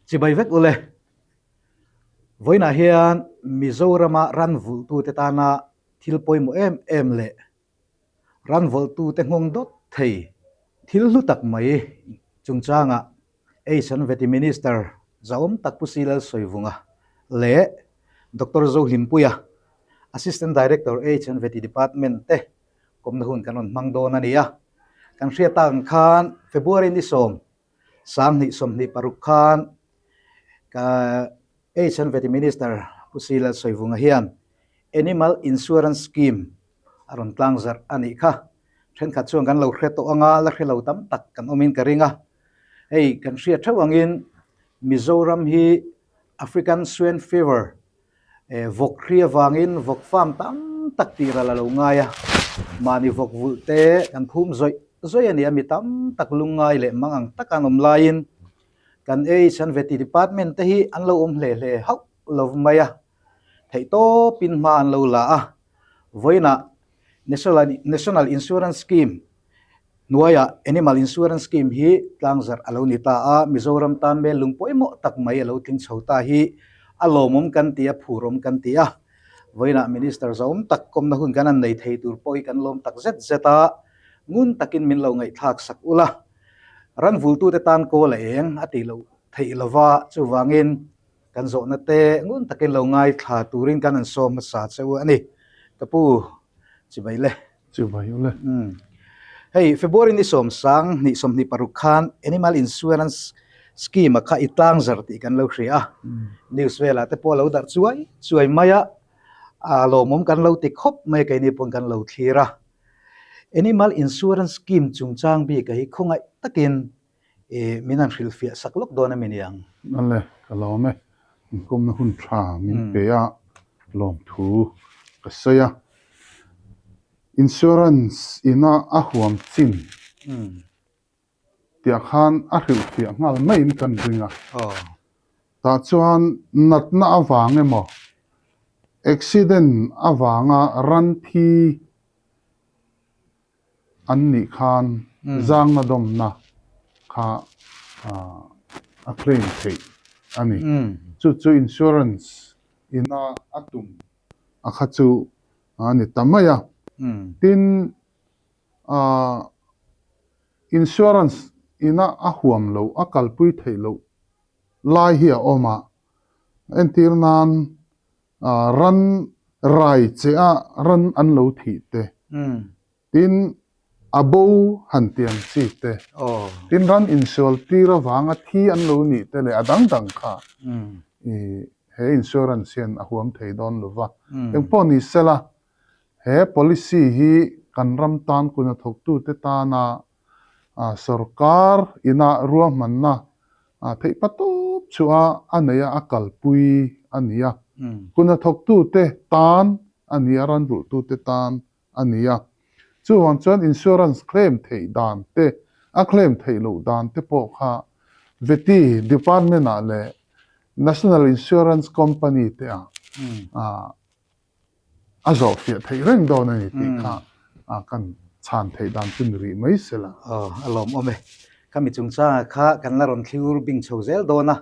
Chibai vek ule. Vawiinah hian Mizorama ran vulhtute tana thil pawimawh em em leh ran vawlhtute nghawng dawt thei thil hlu tak mai chungchangah Asian Vety Minister zahawm tak Pu Silal Sawivunga leh Doctor Zohlimpuia, Assistant Director Asian Vety Department te kawmna hun kan rawn hmang dawn a ni a. Kan hriat tak ang khan February ni sawm 2026 khan ka Asian Vety Minister Pu Silal Sawivunga hian Animal Insurance Scheme a rawn tlang zarh a nih kha. Thenkhat chuan kan lo hre tawh anga la hre lo tam tak kan awmin ka ring a. Hei kan hriat theuh angin Mizoram hi African Swine Fever vawk hri avangin vawk farm tam tak tih ral a lo ngai a. Mahni vawk vulh te kan phum zawih zawih a ni a, mi tam tak lungngai leh mang ang taka an awm laiin kan H&V department te hi an lo awm hle hle hauh lo mai a. Theihtawpin hma an lo la a, vawiinah National Insurance Scheme hnuaiah Animal Insurance Scheme hi tlangzarh a lo ni ta a, Mizoram tan mel lung pawimawh tak mai a lo tling chho ta hi a lawmawm kan ti a, phurawm kan ti a. Vawiinah Minister zahawm tak kawmna hun kan han nei thei tur pawh hi kan lawm tak zet zet a, ngun takin min lo ngaihthlak sak ula. Ran vultute tan kawl a eng a tih loh theih lova, chuvangin Kan zawhna te ngun takin lo ngaithla turin kan han sawm hmasa che u a ni. Ka pu, chibai le. Chibai u le. Umm. Hei, February ni sawmsang hnih 26 khan Animal Insurance Scheme a kha i tlang zar tih kan lo hria a. News velah te pawh a lo darh chuai chuai mai a, a lawmawm kan lo ti khawp mai a keini pawn kan lo thlir a. Animal Insurance Scheme chungchang bik a hi khawngaih takin I min han hrilhfiah sak lawk dawn a mi niang? Ale, ka lawm e. Inkawmna hun tha min pe a, lawmthu ka sawi a. Insurance ina a huam chin tiah khan a hrilhfiah nghal maiin kan ring a. Tah chuan natna avang emaw, accident avanga ran thi An nih khan zangna dawmna kha a claim theih a ni. Chu chu insurance ina a tum a kha chu a ni ta mai a. Tin, insurance ina a huam loh, a kalpui theih loh lai hi a awm a. Entir nan ran rai che a ran an lo thih te, tin a bo han ti ang chi te, tin ran insual tir avanga thi an lo nih te leh a dang dang kha he insurance hian a huam thei dawn lo va. Engpawh ni sela, he policy hi kan ram tan kun a thawktute tana Sorkar ina ruahmanna theih pa tawp chu a a nei a, a kalpui a ni a. Kun a thawktute tan a ni a, ranvulhtute tan a ni a. Chuvang chuan insurance claim theih dan te, a claim theih loh dan te pawh kha Vety Department-ah leh National Insurance Company te ah a zawh fiah theih reng dawn a ni tih kha kan chhan theih dan chu ni rih mai se la. Aw, a lawmawm e. Khami chungchangah kha kan la rawn thliur bing chho zel dawn a,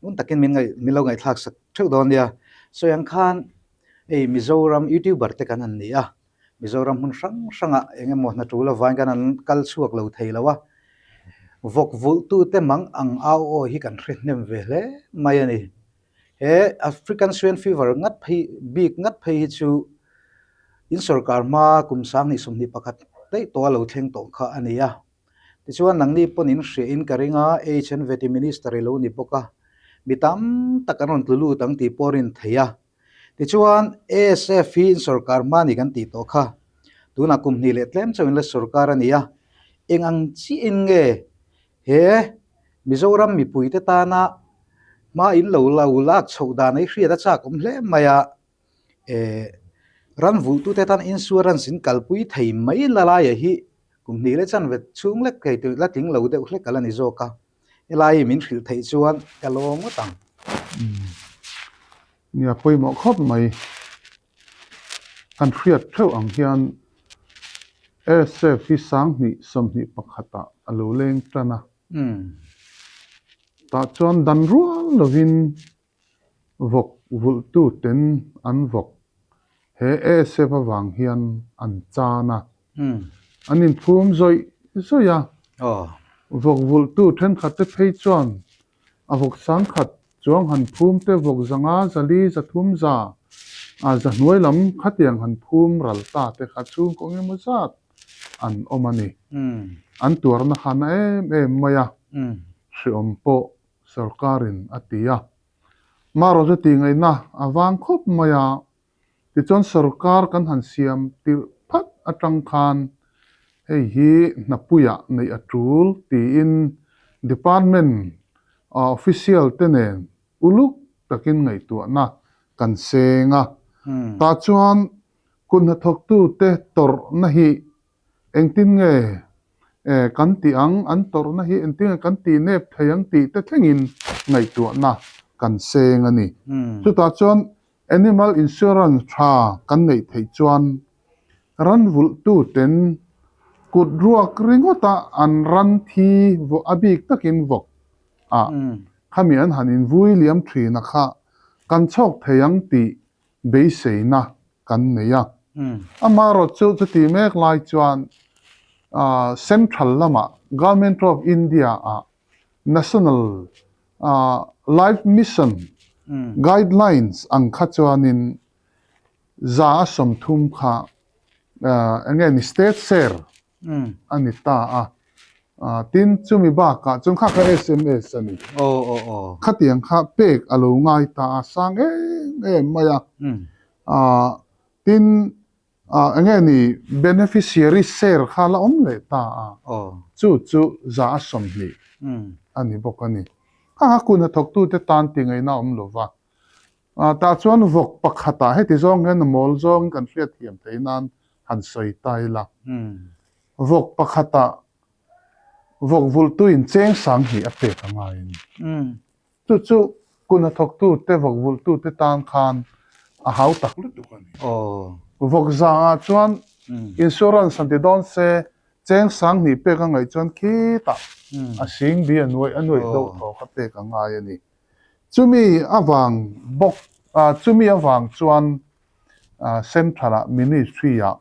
ngun takin min ngaih min lo ngaihthlak sak theuh dawn nia. Sawi ang khan hei Mizoram YouTuber te kan han ni a, Mizoram hmun hrang hrangah eng emaw hna tul avain kan han kal chhuak lo thei lo a, vawk vulhtute mang ang au aw hi kan hre hnem ve hle mai a ni. He African Swine Fever ngat phei bik ngat phei hi chu in sorkar hma kum 2021 daih tawh a lo thleng tawh kha a ni a. Tichuan nangni pawn in hriah in ka ring a, HNVT Minister i lo ni bawk a, mi tam tak an rawn tlu lut ang tih pawh a rin theih a. Tichuan ASF hi in sorkar hma ni kan tih tawh kha. Tunah kum hnih leh tlem chauh in la sorkar a ni a, eng ang chiah in nge He Mizoram mipuite tana hma in lo lo lak chhoh dan ei hriat a chak awm hle mai a, eh ran vulhtute tan insurance in kalpui thei mai la laia hi kum hnih leh chanve chhung lek thei tur la tling lo deuh hlek a la ni zawk a, helai hi min hrilh theih chuan ka lawm ngawt ang. Nia pawimawh khawp mai. Kan hriat theuh ang hian ASF hi 2021 ah a lo leng tan a. Tah chuan dan rual lovin vawk vulhtuten an vawk he ASF avang hian an chan a, an inphum zawih zawih a. Vawk vulhtu thenkhatte phei chuan a vawk sangkhat chuang han phum te vawk zanga zali zathum za a za hnuai lam khatiang han phum ral ta te kha chhungkaw engemaw zat an awm a ni. An tuarna kha na em em mai a, hreawm pawh sorkarin a ti a. Marawhchu tih ngaihna a vang khawp mai a, tichuan sorkar kan han siam tirh phat atang khan hei hi hnapuiah neih a tul tiin department official te nen uluk takin ngaihtuahna kan seng a. Tah chuan kut hnathawktute tawrhna hi Engtin nge kan tih ang, an tawrhna hi engtin nge kan tih nep thei ang tih te thlengin ngaihtuahna kan seng a ni. Chutah chuan Animal Insurance tha kan neih theih chuan ran vulhtuten kut ruak ringawta an ran thi a bik takin vawk ah khami an han invui liam thin a kha kan chhawk thei ang tih beiseina kan nei a. Amaherawh chu chuti mek lai chuan Central lamah Government of India ah National Life Mission Guidelines ang kha chuanin za a 30 kha enge ni state share a ni ta a. Tin, chumi bakah chuan kha kha sms a ni. Khatiang kha pek a lo ngai ta a, sang em em mai a. Tin, eng nge ni beneficiary share kha la awm leh ta a, chu chu za a 20 a ni bawk a ni. Kha kha kun hnathawktute tan tingaihna a awm lo va. Tah chuan vawk pakhatah heti zawng hian a mawl zawngin kan hriatthiam theih nan han sawi ta ila. Vawk pakhatah vawk vulhtuin cheng sang hi a pek a ngai a ni. Chu chu kun hnathawktute vawk vulhtute tan khan a hau tak lutuk a ni. Vawk zangah chuan insurance han ti dawn se cheng sang hnih pek a ngaih chuan khitah a sing bi a nuaih a nuaih deuh tawh kha pek a ngai a ni. Chumi avang bawk chumi avang chuan Central-ah Ministry-ah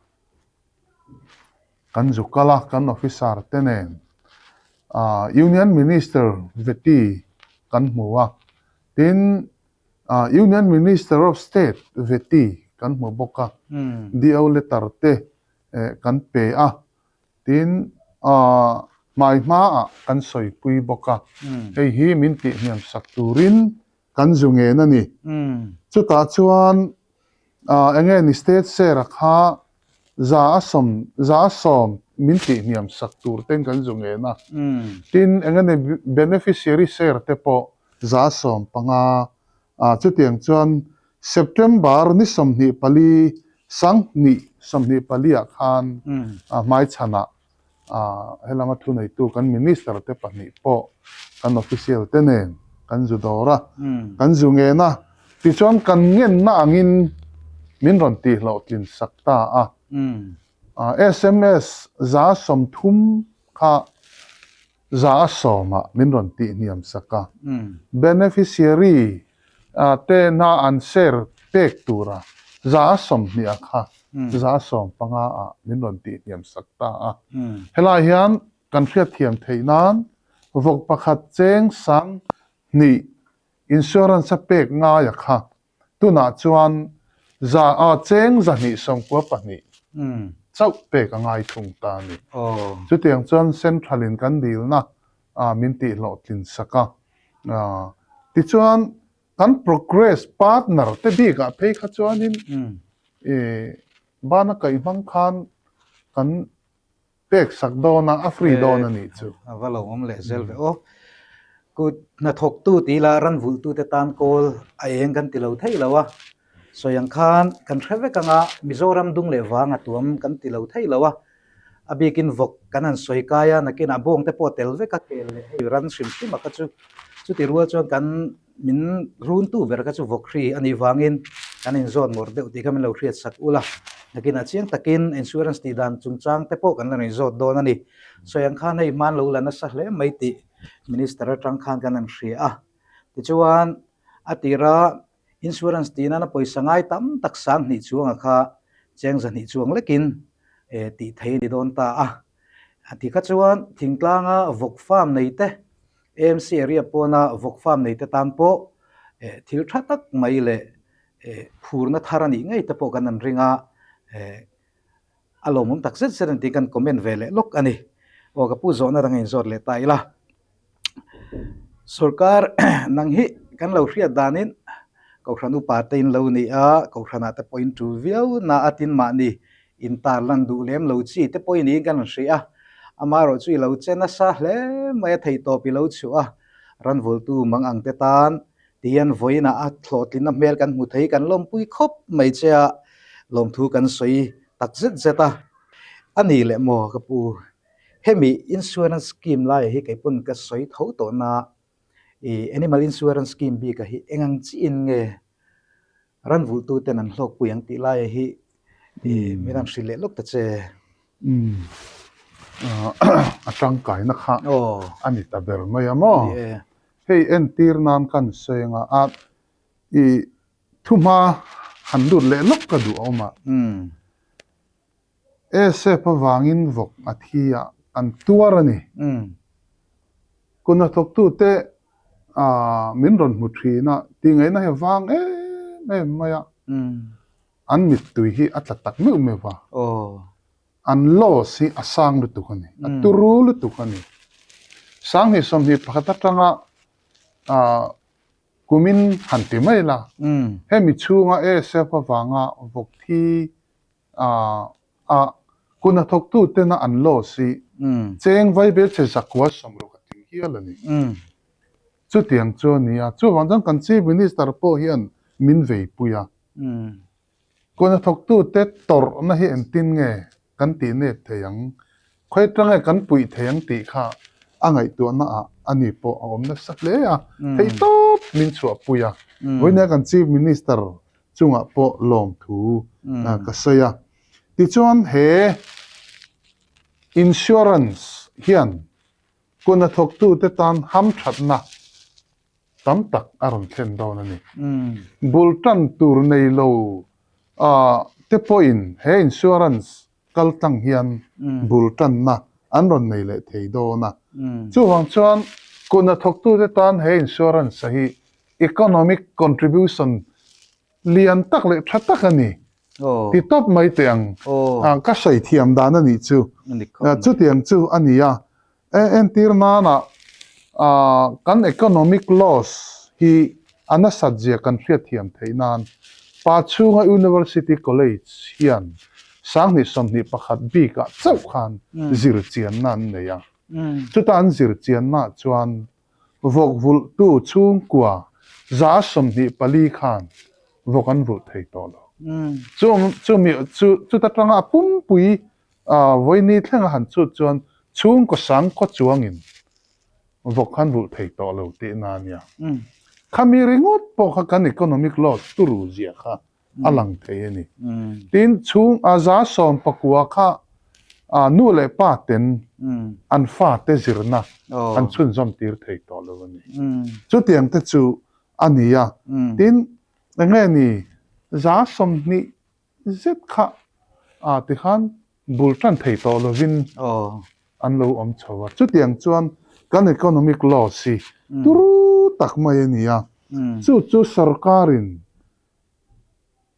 kan zu kal a, kan officer te nen Union Minister Veti kan hmu a, tin Union Minister of State Veti kan hmu bawk a, DO letter te kan pe a, Tin, hmai hmaah kan sawipui bawk a, hei hi min tihhniam sak turin kan zu ngen a ni. Chutah chuan eng nge ni state share-a kha za a sawm, za a sawm min tihhniam sak tur ten kan zu ngen a. Tin, eng nge ni beneficiary share te pawh za a 15 chutiang chuan September ni 24, 2024 ah khan hmaichhanah helama thuneitu kan Minister te pahnih pawh kan official te nen kan zu dawr a, kan zu ngen a, tichuan kan ngenna angin min rawn tihhlawhtlin sak ta a. Sms 30% kha 100% ah min rawn tihhniam sak a, beneficiary tena an share pek tura 20% ah kha 15% ah min rawn tihhniam sak ta a. Helai hian kan hriatthiam theih nan vawk pakhat cheng 2000 insurance a pek ngaia kha Tunah chuan za a cheng 292 chauh pek a ngai thung ta a ni. Chutiang chuan Central in kan dilna min tihhlawhtlin sak a. Tichuan kan progress partner te bikah phei kha chuanin bana kaih hmang khan kan Pek sak dawn a, a free dawn a nih chu. A va lo awm leh zel ve aw. Kut hnathawktu tih ila ran vulhtute tan kawl a eng kan ti lo thei lo a. Sawi ang khan kan hre vek anga Mizoram dung leh vang a tuam kan ti lo thei lo a. A bikin vawk kan han sawi kai a, nakinah bawng te pawh a tel vek a, kel leh hei ran hrim hrim a kha chu. Chuti rual chuan kan Min runtu ber kha chu vawkhri a nih vangin kan inzawn ngawrh deuh tih kha min lo hriat sak ul a. Nakinah chiang takin insurance tih dan chungchang te pawh kan la rawn inzawt dawn a ni. Sawi ang khan hei hman lo la nasa hle mai tih. Minister atang khan kan han hria a. Tichuan a tira insurance tih nana pawisa ngai tam tak 2000 chuanga kha cheng 200 chuang lekin tih thei a ni dawn ta a. A ti kha chuan thingtlanga vawk farm nei te AMC area pawna vawk farm nei te tan pawh thil tha tak mai leh phurna thar a nih ngei te pawh kan han ring a, a lawmawm tak zet zet a ni tih kan comment ve leh lawk a ni. Aw ka pu zawhna dang a inzawt leh ta ila. Sorkar nang hi kan lo hriat danin Kohhran upa te in lo ni a, Kohhranah te pawh in tul viau na a tin mahni in tarlan duh lem lo chi te pawh i niin kan rawn hria a. Amaherawh chu i lo che nasa hle mai a, theihtawp i lo chhuah a, ranvultu mang ang te tan tihian vawiinah a hlawhtlinna hmel kan hmu thei kan lawmpui khawp mai che a, lawmthu kan sawi tak zet zet a. A ni leh maw ka pu? Hemi insurance scheme laiah hi kei pawn ka sawi tho tawh na i animal insurance scheme bikah hi eng ang chiin nge ran vulhtu ten an hlawkpui ang tih laiah hi i min rawn hrilh leh lawk ta che. Umm a tangkaina kha a ni ta ber mai a maw? Hei entir nan kan sawi anga a i thuhma han lut leh lawk ka duh a awm a. Asap avangin vawk a thi a, an tuar a ni. Kuhnathawktute min rawn hmu thin a, tih ngaihna hi a vang em em mai a, an mittui hi a tla tak meuh meuh va, an loss hi a sang lutuk a ni, a turu lutuk a ni. 2021 atanga kumin han ti mai la, hemi chhunga ASF avanga vawk thi a kun a thawktu tena an loss hi cheng vaibel che zakua sawmruk a tling hial a ni. Chutiang chu a ni a, chuvang chuan kan Chief Minister pawh hian min veipui a. Kun a thawktu te tawrhna hi engtin nge kan tih nep thei ang, khawi atang nge kan puih thei ang tih kha a ngaihtuahna ah a ni pawh a awm nasa hle a, theihtawp min chhuahpui a. Vawinia kan Chief Minister chungah pawh lawmthu ka sawi a. Tichuan he insurance hian kun a thawktute tan hamthatna tam tak a rawn thlen dawn a ni. Bul tan tur nei lo te pawhin he insurance kal tlang hian bul tanna an rawn nei leh thei dawn a. Chuvang chuan kun a thawktute tan he insurance hi economic contribution lian tak leh tha tak a ni. Ti tawp mai teh ang. Ka sawi thiam dan a nih chu. Chutiang chu a ni a. Entir nana kan economic loss hi a nasat zia kan hriat thiam theih nan Pachhunga University College hian 2021 bikah chauh khan zirchianna an nei a. Chuta an zirchiannaah chuan vawk vulhtu chhungkua 24 khan vawk an vulh thei tawh lo. Chumi chu chuta tanga a pumpui Vawiini thleng a han chut chuan chhungkaw sang khaw chuangin vawk khan vulh thei tawh lo tihna a nia. Khami ringawt pawh kha kan economic loss turu zia kha a lang thei a ni. Tin, chhung a 19% kha nu leh pa ten an fate zirna an chhunzawm tir thei tawh lo a ni. Chutiang te chu a ni a. Tin, eng nge ni 20% zet kha ah tikhan bul tan thei tawh lovin an lo awm chho a. Chutiang chuan kan economic loss hi turu tak mai a ni a. Chu chu sarkarin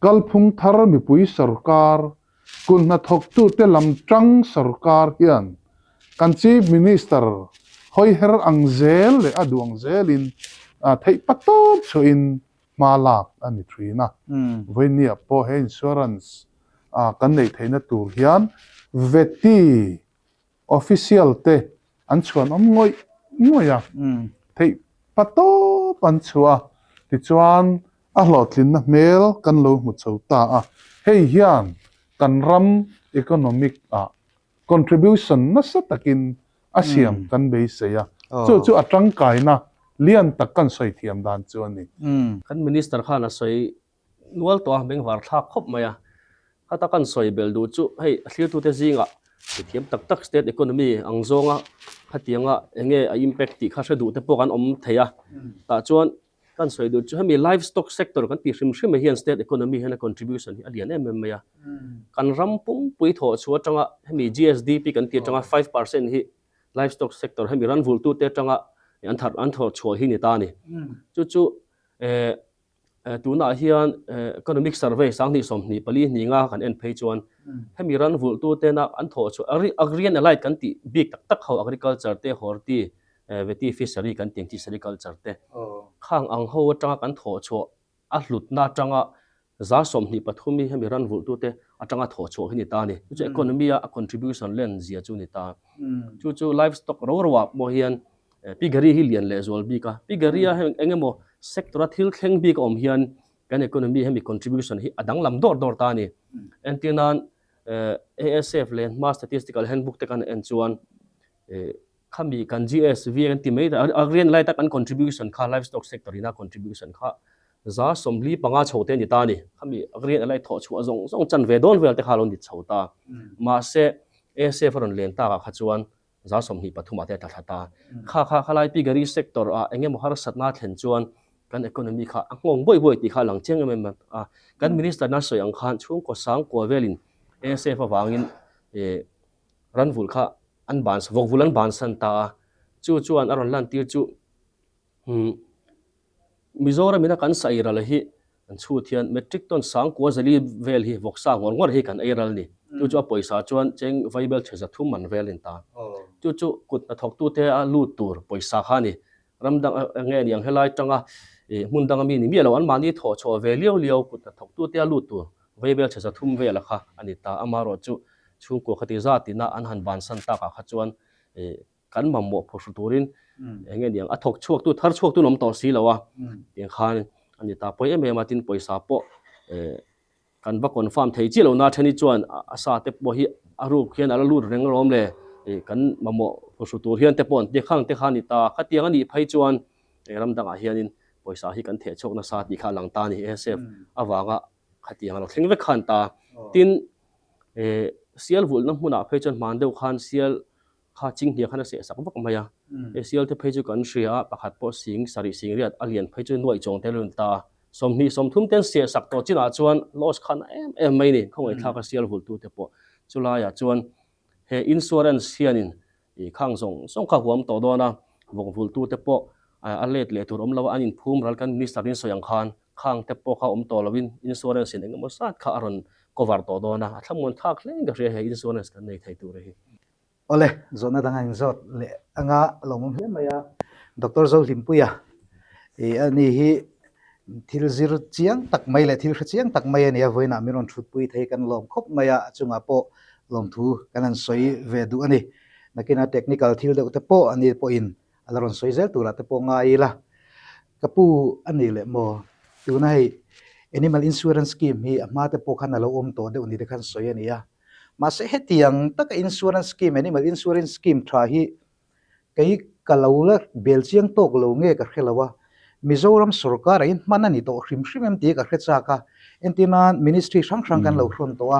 kalphung thar mipui sarkar, kut hnathawktute lam tang sarkar hian kan Chief Minister hawiher ang zel leh a duh ang zelin theihpatawp chhuahin hma lak a ni thin a. Vawinia pawh he insurance kan neih theihna tur hian Veti official te an chhuanawm ngawih ngawih a, theih pa tawp an chhuah a, tichuan a hlawhtlinna hmel kan lo hmu chho ta a. Hei hian kan ram economic ah contribution nasa takin a siam kan beisei a, chu chu a tangkaina lian tak kan sawi thiam dan chu a ni. Kan Minister khan a sawi nual tawh a, bengvar thlak khawp mai a. Khata kan sawi bel duh chu hei a thlirtute zingah mithiam tak tak state economy ang zawnga Khatianga enge a impact tih kha hre duh te pawh kan awm thei a. Tah chuan kan sawi duh chu hemi livestock sector kan tih hrim hrim ah hian state economy hian a contribution hi a lian em em mai a. Kan ram pumpui thawh chhuah atanga hemi GSDP kan tih atanga 5% hi livestock sector hemi ran vulhtute atanga an thar an thawh chhuah hi ni ta a ni. Chu chu eh Tunah hian economic survey 2024 hninga kan en phei chuan hemi ran vulhtutena an thawh chhuah agri and allied kan tih bik tak tak ho agriculture te horti veti fishery kan tih ang chi sericulture te khang ang ho atanga kan thawh chhuah a hlutna atanga 23% hi hemi ran vulhtute atanga thawh chhuah hi ni ta a ni. Chu chu economy a contribution len zia chu ni ta. Chu chu livestock ro ro ah pawh hian Piggery hi lian leh zual bik a. Piggery a heng eng emaw sector a thil thleng bik a awm hian kan economy hemi contribution hi a danglam dawr dawr ta a ni. Entir nan ASF leh hma statistical handbook te kan en chuan khami kan GSV kan ti mai agri and allied a kan contribution kha livestock sector ina contribution kha 45 chho te a ni ta a ni. Khami agri and allied thawh chhuah zawng zawng chan ve dawn vel te kha a lo ni chho ta. Mahse ASF a rawn len takah kha chuan 23 ah te a tla thla ta. Kha kha khalai piggery sector ah eng emaw harsatna a thlen chuan kan economy kha a nghawng buai buai tih kha a lang chiang em em a. Kan minister na sawi ang khan chhungkaw sangkua velin ASF avangin eh ranvulh kha an ban vawkvulh an bansan ta a. Chu chuan a rawn lantir chu Umm Mizoram ina kan sa eiral hi an chhut hian metric ton sangkua zali vel hi vawksa ngawr ngawr hi kan eiral ni. Chu chu a pawisa chuan cheng vaibel chhe zathum man vel in ta. Chu chu kut hnathawktute a lut tur pawisa kha a ni. Ram dang nge ni ang helai tanga ih hmun danga mi ni miah lo an mahni thawh chhuah ve liau liau kut hnathawktute a lut tur vaibel chhe zathum vel a kha a ni ta. Amaherawhchu chu chhungkua khati zat ina an han bansan takah kha chuan ih kan mamawh phawhhru turin eng nge niang a thawk chhuak tu thar chhuak tu an awm tawh si lo a tiang khan a ni ta pawi em em a tin pawisa pawh eh kan va confirm thei chiah lo na then hi chuan a sa te pawh hi a ruk hian a la lut reng alawm le ih kan mamawh phawhhru tur hian te pawh an ti khang te kha a ni ta khatiang a nih phei chuan ram dangah hianin pawisa hi kan theh chhuak nasa tih kha a lang ta a ni ASF avanga khatiang a lo thleng vek khan ta tin eh sial vulhna hmunah phei chuan hman deuh khan sial Kha chinghnia khan a seh sak vak mai a, he sial te phei chu kan hria a, pakhat pawh sing sarih sing riat a lian phei chu nuaih chawng te run ta a, 20 30 ten seh sak tawh chinah chuan loss khan a em em mai ni, khawngaihthlak a sial vultu te pawh chulaiah chuan he insurance hianin ih khang zawng zawng kha huam tawh dawn a, vawk vultu te pawh a let leh tur awm lo a, an inphum ral kan minister in sawi ang khan khang te pawh kha awm tawh loin insurance in engemaw zat kha a rawn cover tawh dawn a, a thlamuan thlak hle in ka hria he insurance kan nei thei tur hi. Awle, zawhna dang a inzawt leh anga lawmawm hle mai a, Doctor Zohlimpuia ih ani hi thil zir chiang tak mai leh thil hre chiang tak mai a ni a, vawiinah min rawn thutpui thei kan lawm khawp mai a, a chungah pawh lawmthu kan han sawi ve duh a ni. Nakina technical thil deuh te pawh ani pawhin a la rawn sawi zel turah te pawh ngai ila. Ka pu a ni leh maw? Tuna hei Animal Insurance Scheme hi a hma te pawh khan a lo awm tawh deuh ni te khan sawi a ni a. Mahse hetiang taka insurance scheme, animal insurance scheme tha hi kei ka lo la bel chiang tawk lo nge ka hre lo a, Mizoram sorkar ah hian hman a ni tawh hrim hrim em tih ka hre chak a, entir nan ministry hrang hrang kan lo hrawn tawh a,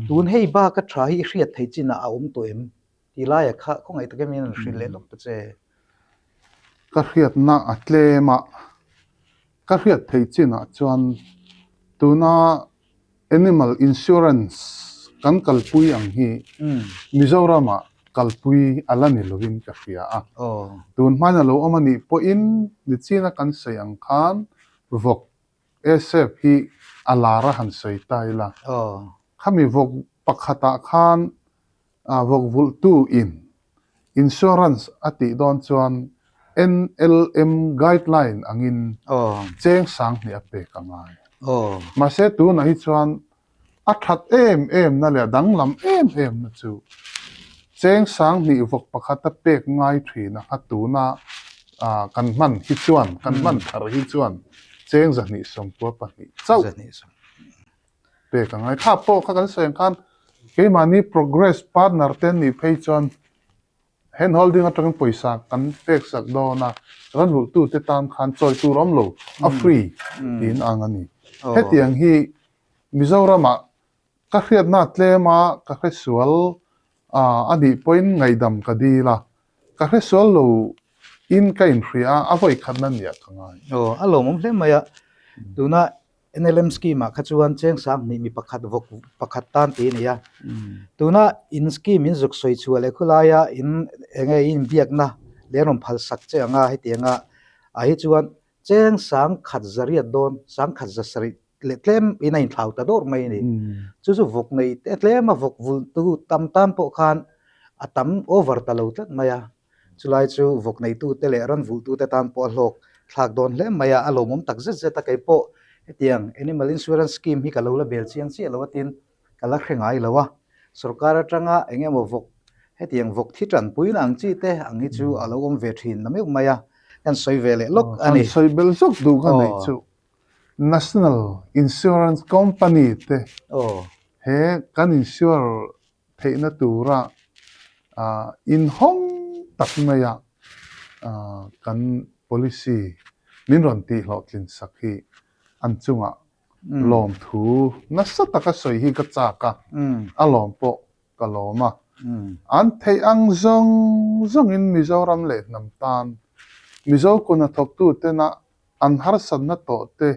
tun hei baka tha hi i hriat theih chinah a awm tawh em tih laia kha khawngaih takin min rawn hrilh leh lawk ta che. Ka hriatna a tlem a, ka hriat theih chinah chuan tuna Animal Insurance kan kalpui ang hi Mizoramah kalpui a la ni lovin ka hria a. Tun hmain a lo awm a nih pawhin nichina kan sawi ang khan vawk ASAP hi a lar a han sawi ta ila. Khami vawk pakhatah khan vawk vulhtu in Insurance a tih dawn chuan NLM guideline angin cheng 2000 a pek a ngai. Mahse tunah hi chuan a that em em na leh a danglam em em na chu cheng 2000 vawk pakhat a pek ngai thin a kha tuna kan hman hi chuan kan hman thar hi chuan cheng 292 chauh pek a ngai. Kha pawh kha kan sawi ang khan keimahni progress partner te an nih phei chuan hand holding atangin pawisa kan pek sak dawn a, ran vulhtute tan khan chawi tur awm lo, a free tiin ang a ni. Hetiang hi Mizoramah ka hriatna tlema ka hresual a nih pawhin ngaihdam ka dil a. Ka hre sual lo in ka inhria a, a vawi khatna nia ka ngai. Aw, a lawmawm hle mai a. Tuna NLM scheme ah kha chuan cheng 2000 mi pakhat vawk pakhat tan tih a ni a. Tuna in scheme in zuk sawi chhuah leh khulaia in enge in inbiakna leh an rawn phal sak che ang a hetianga ah hi chuan cheng 10,000 zariat dawn 10,000 zasarih leh tlem in a inthlau ta dawr mai a ni. Chu chu vawk nei te tlema vawk vulh tu tam tan pawh khan a tam over ta lo tlat mai a. Chulai chu vawk neitute leh ran vulhtute tan pawh a hlawk thlak dawn hle mai a, a lawmawm tak zet zet a. Kei pawh hetiang Animal Insurance Scheme hi ka lo la bel chiang chiah lo a tin ka la hre ngai lo a. Sorkar atanga eng emaw vawk hetiang vawk thi tanpuina ang chi te ang hi chu a lo awm ve thin na meuh mai a, kan sawi ve leh lawk a ni. Kan sawi bel zawk duh ka neih chu National Insurance Company te he kan insure theihna tura inhawng tak maia kan policy min rawn tihhlawhtlin sak hi an chungah lawmthu nasa taka sawi hi ka chak a, a lawm pawh ka lawm a. An theih ang zawng zawngin Mizoram leh hnam tan Mizo kuna thawktutena an harsatna tawh te,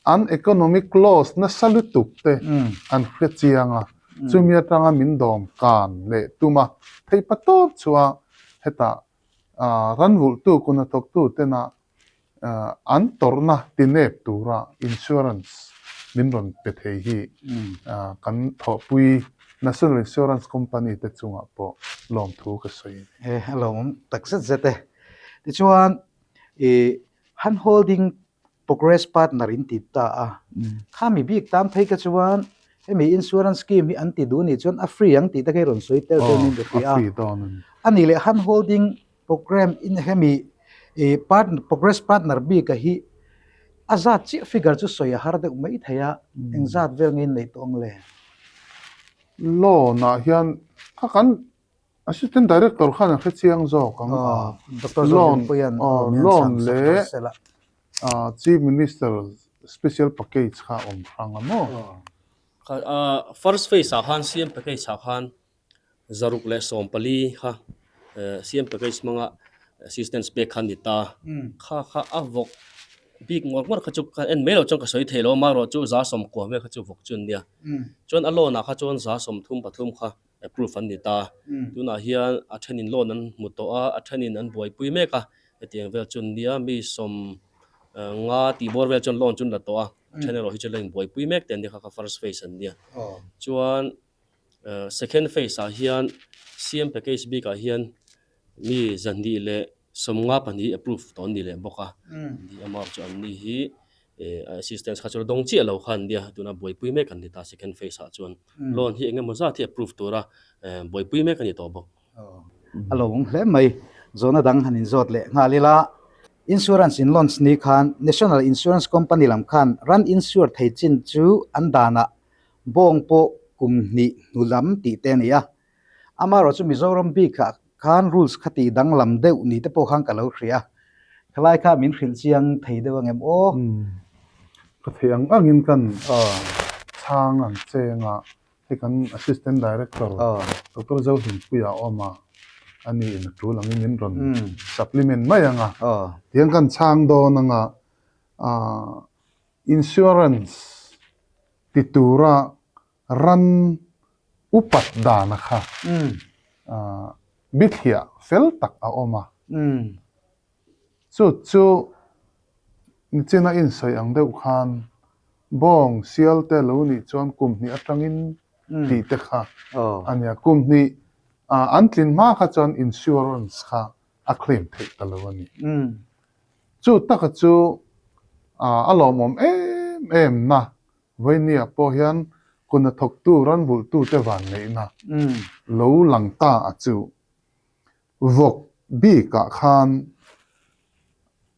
an economic loss nasa lutuk te an hre chiang a, chumi atanga min dawm kan leh tum a, theihpa tawp chua hetah ranvulhtu kuhnathawktu tena an tawrhna tinep tura insurance min rawn pe thei hi kan thawhpui National Insurance Company te chungah pawh lawmthu ka sawi a ni. He a lawmawm tak zet zet e. Tichuan I hand holding progress partner in ti ta a, kha mi bik tan phei kha chuan hemi insurance scheme hi an ti duh nih chuan a free ang tih te kha i rawn sawi tel dawn in ka hria a. A nih leh hand holding program in hemi i partner progress partner bik a hi a zat chiah figure chu sawi a har deuh mai thei a, eng zat vel nge in neih tawh ang le? Loan ah hian kha kan Assistant Director khan a hre chiang zawk ang a. Doctor Zohlimpuia'n Loan leh Chief Minister Special Package kha a awm hrang a maw? First phase ah khan CM package ah khan 614 kha CM package hmanga assistance pek kha a ni ta. Kha kha a vawk bik ngawr ngawr kha chu ka en mai loh chuan ka sawi thei lo a, amaherawhchu chu 90 vel kha chu vawk chu an nia. Chuan a loan ah kha chuan 33 kha approve an ni ta. Tunah hian a thenin loan an hmu tawh a, a thenin an buaipui mek a, hetiang vel chu an nia, mi sawm nga tih bawr vel chuan loan chu an la tawh a, a then erawh hi chu la inbuaipui mek te an nia kha kha first phase an nia. Chuan second phase ah hian CM package bik ah hian mi 252 approve tawh an ni leh bawk a, ni amount chu an ni hi assistance kha chu la dawng chiah lo kha an nia, tuna buaipui mek an ni ta second phase ah chuan loan hi eng emaw zat hi approve tura buaipui mek a ni tawh bawk. A lo awm hle mai, zawhna dang han inzawt leh nghal ila, insurance in launch ni khan National Insurance Company lam khan ran insure thei chin chu an danah bawng pawh kum hnih hnu lam tih te a ni a, Amaherawh chu Mizoram bikah khan rules kha tih danglam deuh ni te pawh khan ka lo hria a, khalai kha min hrilh chiang thei deuh angem aw? Ka theih ang angin kan chhang ang cheng a, hei kan Assistant Director Doctor Zohlimpuia a awm a, ani in a tul angin min rawn supplement mai ang a, tiang kan chhang dawn ang a, insurance ti tura Ran upat dana kha bithliah fel tak a awm a. Chu chu nichina insawi ang deuh khan bawng sial te lo nih chuan kum hnih atangin tih te kha a nia. Kum hnih an tlin hma kha chuan insurance kha a claim theih ta lo a ni. Chu taka chu a lawmawm em em na Vawiniah pawh hian kuna thawktu ranvulhtute vanneihna lo lang ta a chu. Vawk bikah khan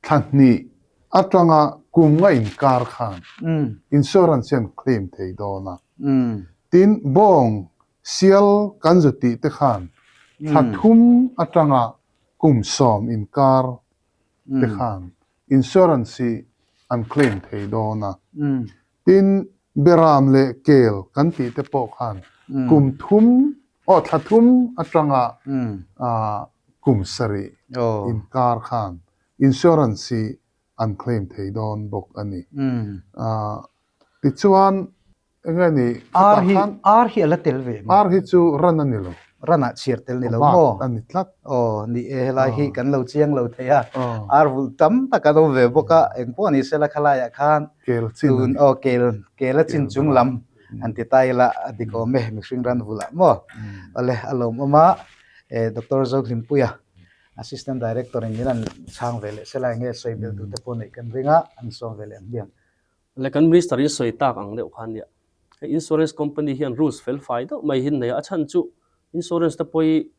thla hnih atanga kum nga inkar khan insurance hian claim thei dawn a. Tin, bawng sial kan zu tih te khan thla thum atanga kum 10 inkar te khan Insurance hi an claim thei dawn a. Tin, Beram leh Kel kan tih te pawh khan kum thum, aw thla thum atanga. kum sarih inkar khan insurance hi an claim thei dawn bawk a ni. Tichuan enge ni Ar hi ar hi a la tel ve maw? Ar hi chu ran a ni lo. Ran ah chhiar tel ni lo maw? Bak a ni tlat. Aw ni e helai hi kan lo chiang lo thei a. Ar vulh tam tak an awm ve bawk a, engpawh ni sela khalaiah khan Kel chin a ni. Aw kel kel a chin chung lam han ti ta ila a dik awm e mihring ran vulh ah maw? Awle a lawmawm a Doctor Zohlimpuia Assistant Director in min an chhang ve leh sela enge sawi belh duh te pawh neih kan ring a, an sawm ve leh ang hmiang. Le kan Minister in sawi tak ang deuh khan nia, hei insurance company hian rules fel fai deuh mai hi an nei a, a chhan chu insurance te pawh hi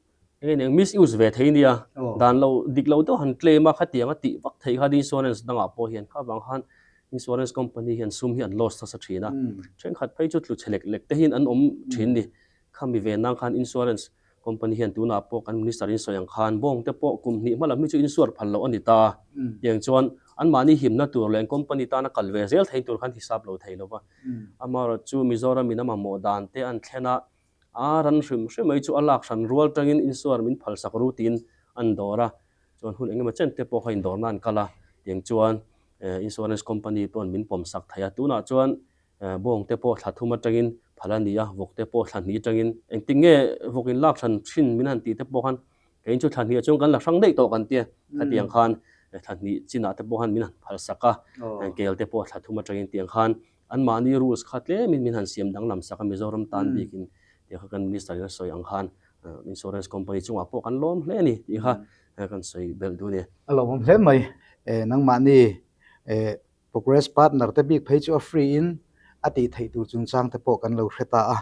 enge nia misuse ve thei nia, dan lo dik lo deuh han claim a khatiang a tih vak theih khan insurance dangah pawh hian kha vang khan insurance company hian sum hi an loss nasa thin a, thenkhat phei chu tlu chhe lek lek te hian an awm thin ni. Khami ve nang khan insurance company hian tunah pawh kan minister in sawi ang khan bawng te pawh kum hnih hma lam hi chu insure phal loh a ni ta. Tiang chuan anmahni himna tur leh an company tana kal ve zel thei tur khan hisap lo thei lo va. Amaherawhchu chu Mizoram in a mamawh dan te an thlen a, a ran hrim hrim mai chu a lak hran rual tangin insure min phal sak ru tiin an dawr a. Chuan hun engemaw chen te pawh kha indawrna an kal a, tiang chuan insurance company pawn min pawm sak thei a. Tunah chuan Bawng te pawh thla thum atangin phal a ni a, vawk te pawh thla hnih atangin engtin nge vawk in lak hran thin min han tih te pawh khan keiin chu thla hnih ah chuan kan la hrang daih tawh kan tia khatiang khan thla hnih chinah te pawh khan min han phal sak a, kel te pawh thla thum atangin tiang khan anmahni rules kha tlemin min han siam danglam sak a Mizoram tan bikin tiang kha kan minister in a sawi ang khan insurance company chungah pawh kan lawm hle a ni tih kha kan sawi belh duh a ni. A lawmawm hle mai nangmahni Progress partner te bik phei chu a free in a tih theih tur chungchang te pawh kan lo hre ta a.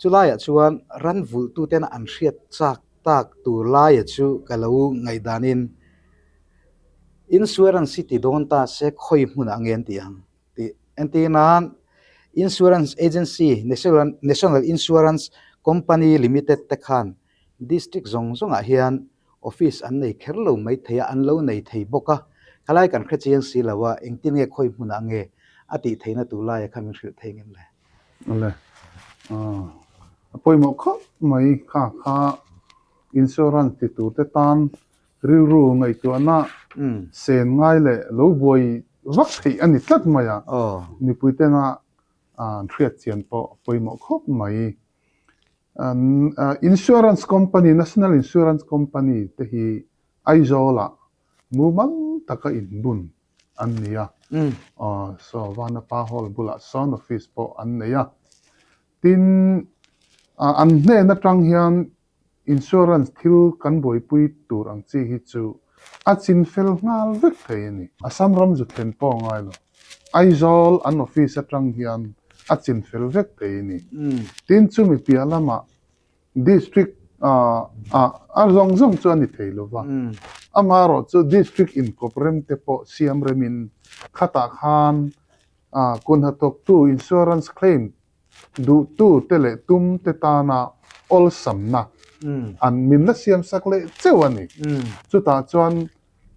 Chulaiah chuan ran vulhtu tena an hriat chak tak tur laia chu ka lo ngaihdanin Insurance hi ti dawn ta se khawi hmunah nge an tih ang tih entir nan Insurance Agency National Insurance Company Limited te khan District zawng zawngah hian Office an nei kher lo mai thei a, an lo nei thei bawk a, khalai kan hre chiang si lo a, engtin nge khawi hmunah nge a tih theihna tur laia kha min hrilh thei ngem le? Awle, a pawimawh khawp mai kha kha insurance ti tur te tan rilru ngaihtuahna sen ngai leh lo buai vak theih a ni tlat mai a, mipui tena an hriat chian pawh a pawimawh khawp mai. Insurance company, National Insurance Company te hi Aizawl-ah mumal taka inbun an ni a. Saw Vanapa Hall bulah sawn office pawh an nei a. Tin, an hnen atang hian insurance thil kan buaipui tur ang chi hi chu a chin fel nghal vek thei a ni. Assam ram zu thlen pawh a ngai lo. Aizawl an office atang hian a chin fel vek thei a ni. Tin chumi piah lamah district ah a zawng zawng chu a ni thei lo va. Amaherawh chu district inkawp rem te pawh siam remin khatah khan kunhnathawktu insurance claim duhtu te leh tum te tana awlsamna an min la siam sak leh cheu a ni. Chutah chuan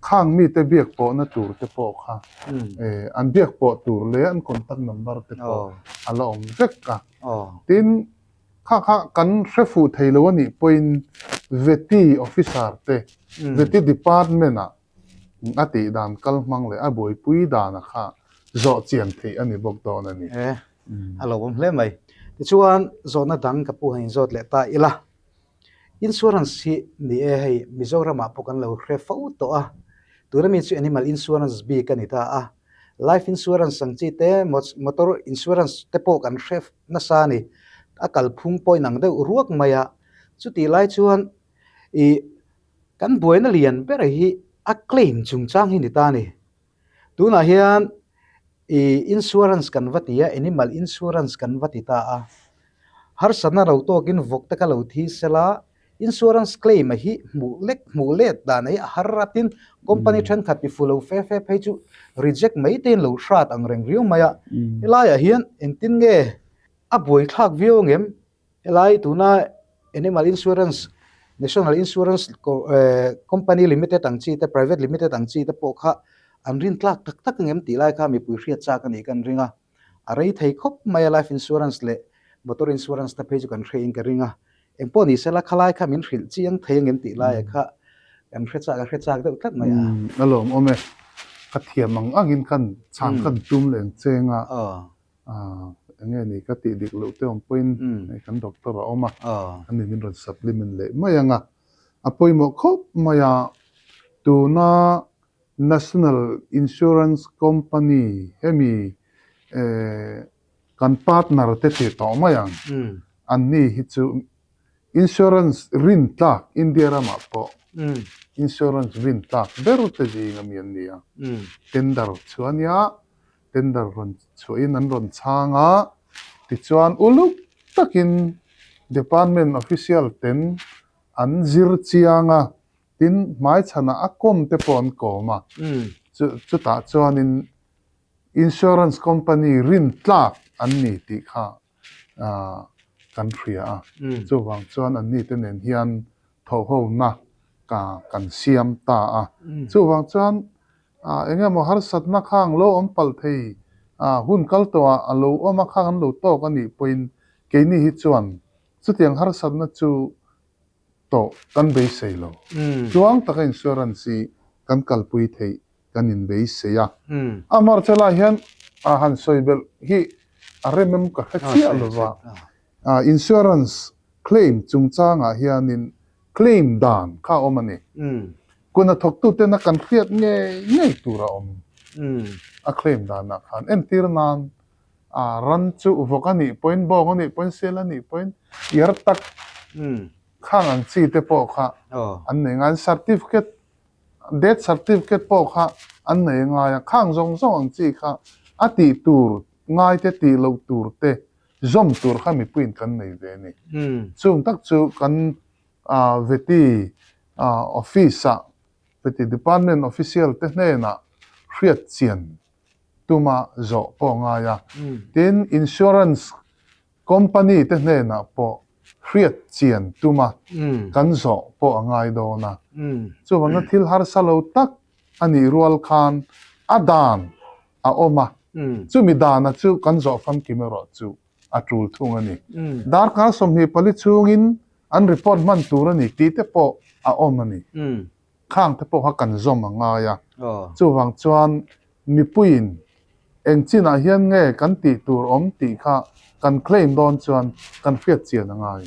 khang mite biak pawhna tur te pawh kha an biak pawh tur leh an contact number te pawh a la awm vek a. Tin, kha kha kan hre fuh thei lo a nih pawhin Vety officer te, Vety department ah A tih dan kal hmang leh a buaipui dana kha zawh chian theih a ni bawk dawn a ni. E, a lo awm hle mai. Tichuan, zawhna dang ka pu han inzawt leh ta ila. Insurance hi ni e hei Mizoramah pawh kan lo hre fo tawh a. Tuna mi chu animal insurance bik a ni ta a. Life insurance ang chi te, motor insurance te pawh kan hre nasa a ni. A kalphung pawh inang deuh ruak mai a. Chutih lai chuan ih Kan buaina lian ber hi a claim chungchang hi ni ta a ni. Tunah hian ih insurance kan va ti a, animal insurance kan va ti ta a. Harsatna lo tawkin vawk te kha lo thi sela, insurance claim a hi hmuh lek hmuh let dan hi a har a tin company thenkhat ti fu lo fe fe phei chu reject mai te in lo hrat ang reng riau mai a. Helaiah hian engtin nge a buaithlak viau ang em? Helai tuna Animal Insurance, National Insurance Company Limited ang chi te, Private Limited ang chi te pawh kha an rin tlak tak tak ang em tih lai kha mipui hriat chak a nih kan ring a. A rei thei khawp mai a Life Insurance leh Motor Insurance te phei chu kan hre in ka ring a. Engpawh ni sela khalai kha min hrilh chiang thei ang em tih laiah kha. Kan hre chak a hre chak deuh tlat mai a. A lawmawm e. Ka thiam ang angin kan chhan kan tum leng cheng a. Eng nge ni ka tih dik loh te awm pawhin hei kan doctor a awm a, ani min rawn supplement leh mai ang a. A pawimawh khawp mai a, tuna National Insurance Company hemi kan partner te ti tawh mai ang, anni hi chu Insurance rin tlak India ramah pawh insurance rin tlak ber te zing ami an ni a. Tender chu a nia, tender rawn chhuahin an rawn chhang a, tichuan uluk takin department official ten an zir chiang a, tin hmaichhanah a kawm te pawh an kawm a, chutah chuanin insurance company rin tlak an ni tih kha kan hria a, chuvang chuan anni te nen hian thawhhona ka kan siam ta a. Chuvang chuan eng emaw harsatna khang lo awm palh thei hun kal tawhah a lo awm a, khang an lo tawk a nih pawhin keini hi chuan chutiang harsatna chu tawh kan beisei lo. Tluang taka insurance hi kan kalpui theih kan inbeisei a. Amaherawhchu helaiah hian a han sawi belh hi a rem em ka hre chiah lo va. Insurance claim chungchangah hianin claim dan kha a awm a ni. Kun a thawktutena kan hriat ngei ngei tur a awm a claim danah khan. Entir nan ran chu vawk a nih pawhin, bawng a nih pawhin, sel a nih pawhin iar tak khang ang chi te pawh kha an nei ngai. Certificate Death certificate pawh kha an nei ngai a, khang zawng zawng ang chi kha a tih tur ngai te tih loh tur te zawm tur kha mipuiin kan nei ve a ni. Chung tak chu kan Veti office ah, Veti department official te hnenah hriat chian tuma zawh pawh a ngai a. Tin, insurance Company te hnenah pawh hriat chian tuma kan zawh pawh a ngai dawn a. Chuvangna thil harsa lo tak a nih rual khan a dan a awm a, chumi dana chu kan zawh famkim erawh chu a tul thung a ni. Darkar 24 chhungin an report hman tur a ni tih te pawh a awm a ni. Khang te pawh kha kan zawm a ngai a. Chuvang chuan mipuiin eng chinah hian nge kan tih tur awm tih kha kan claim dawn chuan kan hriat chian a ngai.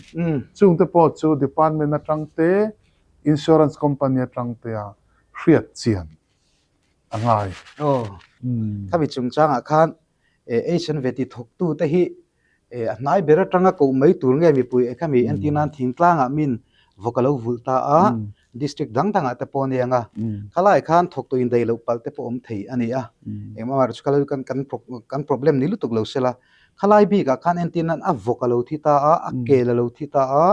Chungte pawh chu department atang te, insurance company atang te a hriat chian a ngai. Aw, khami chungchangah khan Asian Veti thawktute hi a hnai ber atanga koh mai tur nge mipui khami entir nan thingtlangah min vawk a lo vulh ta a, district dang dangah te pawh a nia anga khalai khan thawktu indaih loh palh te pawh awm thei a ni a, engmah erawh chu khalai kan kan problem ni lutuk lo sela, khalai bikah khan entir nan a vawk a lo thi ta a, a kel a lo thi ta a,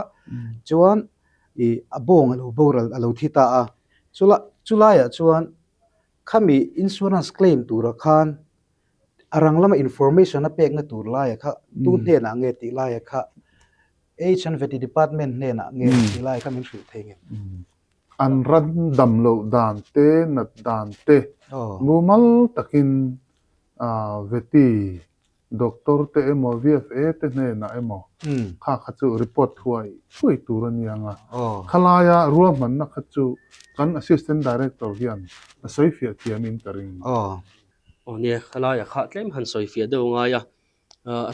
chuan ih a bawng a lo boral a lo thi ta a, chula chulaiah chuan khami insurance claim turah khan A rang lama information a pekna tur laia kha tu hnenah nge tih laia kha HNVT department hnenah nge tih laia kha min hrilh thei nge? An ran dam loh dan te, nat dan te mumal takin Veti doctor te emaw VFA te hnenah emaw kha kha chu report thuai thuai tur a nia nga. Khalaia ruahmanna kha chu kan Assistant Director hian a sawifiah thiamin ka ring. Aw nia, khalaiah kha tlem han sawi fiah deuh a ngai a.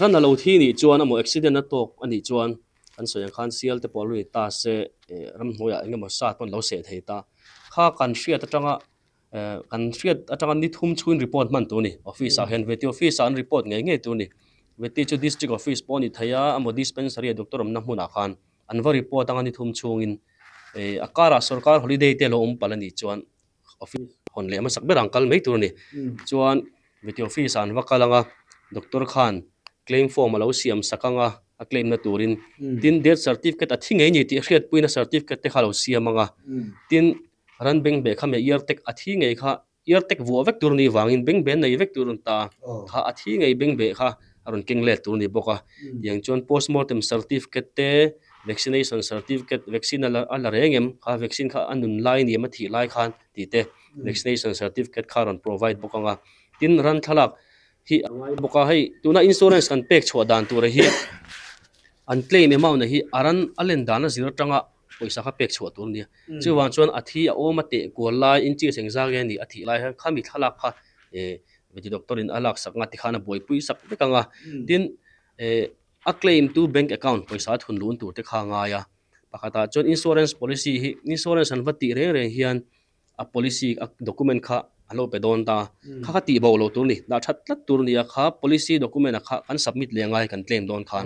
Ran a lo thi nih chuan emaw accident a tawk a nih chuan kan sawi ang khan sial te pawh a lo ni ta se ramhnuaiah eng emaw sat pawn a lo seh thei ta. Kha kan hriat atanga kan hriat atanga ni thum chhungin report hman tur a ni. Office ah hian veti office ah an report ngei ngei tur a ni. Veti chu district office pawh a ni thei a emaw dispensary a doctor awmna hmunah khan an va report anga ni thum chhungin a karah sorkar holiday te a lo awm palh a nih chuan office hawn leh hmasak ber ang kal mai tur a ni. Chuan veti office ah an va kal ang a, doctor khan claim form a lo siam sak ang a, a claim na turin. Tin, death certificate a thi ngei ni tih hriatpuina certificate te kha a lo siam ang a. Tin, ran bengbeh kha mei ear tag a thi ngei kha, ear tag vuah vek tur a nih vangin bengbeh an nei vek tur a ni ta a, kha a thi ngei bengbeh kha a rawn keng let tur a ni bawk a. Tiang chuan postmortem certificate te, Vaccination certificate, vaccine a la a la reng em? Kha vaccine kha a nun lai ni em a thih lai khan tih te vaccination certificate kha a rawn provide bawk ang a. Tin, ran thlalak hi a ngai bawk a, hei tuna insurance kan pek chhuah dan tura hi an claim amount a hi a ran a len dan a zir atanga. pawisa kha pek chhuah tur a nia. Chuvang chuan a thi a awm a teh kual lai inches engzak nge nih a thih lai hian khami thlalak kha eh veti doctor in a laksak anga tikhan a buaipui sak vek ang a. Tin eh a claim tu bank account pawisa a thun lun tur te kha a ngai a. Pakhatah chuan insurance policy hi insurance an va tih reng reng hian a policy a document kha a lo pe dawn ta kha kha tih bo lo tur a ni dah that tlat tur a ni a kha policy document ah kha kan submit leh angai kan claim dawn khan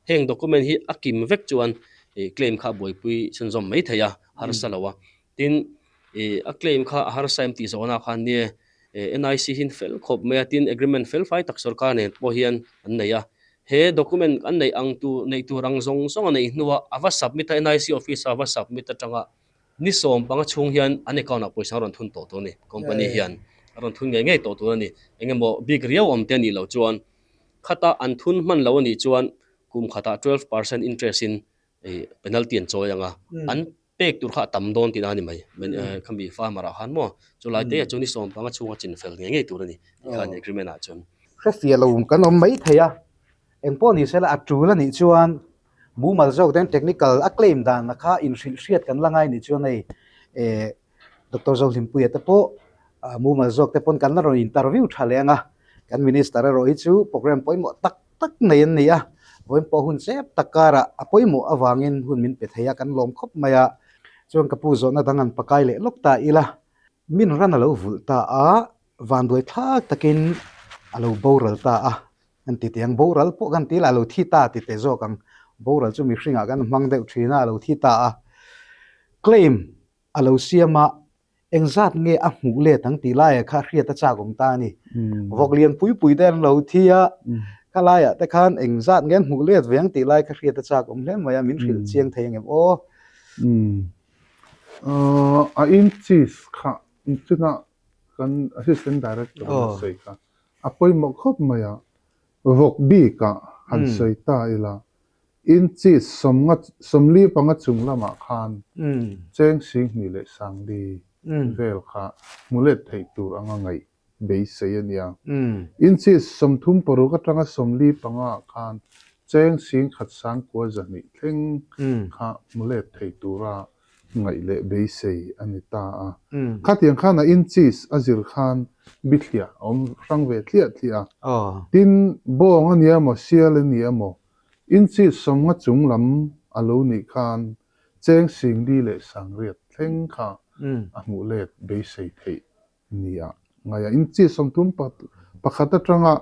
heng document hi a kim vek chuan ih claim kha a buaipui chhunzawm mai thei a harsa lo a tin ih a claim kha a harsa em tih zawhna khan nia ih N_I_C hi fel khawp mai a tin agreement fel fai tak sorkar nen pawh hian an nei a he document an neih ang tur neih tur ang zawng zawng a neih hnuah a va submit a N_I_C office ah a va submit atanga Ni 15 chhung hian an account ah pawisa a rawn thun tawh tur a ni. Company hian a rawn thun ngei ngei tawh tur a ni. Eng emaw bik riau awm te a nih loh chuan khata an thun hman lo a nih chuan kum khatah 12% interest in penalty an chawi ang a, an pek tur kha a tam dawn tihna a ni mai. Khami farmer ah khan maw chulai te ah chuan ni 15 chhunga chinfel ngei ngei tur a ni tikhan agreement ah chuan. Hrefiah lo kan awm mai thei a, engpawh ni sela a tul a nih chuan Mumal zawk ten technical a claim dan kha inhrilh hriat kan la ngai nih chuan hei eh Doctor Zohlimpuia te pawh mumal zawk te pawn kan la rawn interview tha leh ang a, kan minister erawh hi chu program pawimawh tak tak nei an ni a, vawiin pawh hun chep tak karah a pawimawh avangin hun min pe thei a kan lawm khawp mai a, chuan ka pu zawhna dang an pakai leh lawk ta ila min ran a lo vulh ta a, vanduai thlak takin a lo boral ta a. Kan ti teh ang, boral pawh kan ti la, a lo thi ta ti teh zawk ang. Boral chu mihringah kan hmang deuh thin a, a lo thi ta a. Claim a lo siam a, engzat nge a hmuh let ang tih laiah kha hriat a chak awm ta a ni. Vawk lian pui pui te an lo thi a, kha laiah te khan engzat nge an hmuh let ve ang tih lai kha hriat a chak awm hle mai a, min hrilh chiang thei ang em aw. A inches kha chuna kan assistant director a sawi kha A pawimawh khawp mai a, vawk bikah han sawi ta ila, inches 45 chung lamah khan cheng 24 leh 40 vel kha hmu let theih tur anga ngaih beisei a nia. Inches 36 atanga 45 ah khan cheng 1912 thleng kha hmu let thei tura ngaih leh beisei a ni ta a. Khatiang khan a inches a zir khan bithliah a awm hrang ve tliah tliah a. Tin, bawng a nia maw, sial a nia maw, inches 50 chung lam a lo nih khan cheng 40 leh 80 thleng kha a hmuh let beisei theih nia ngaia inches 31 atanga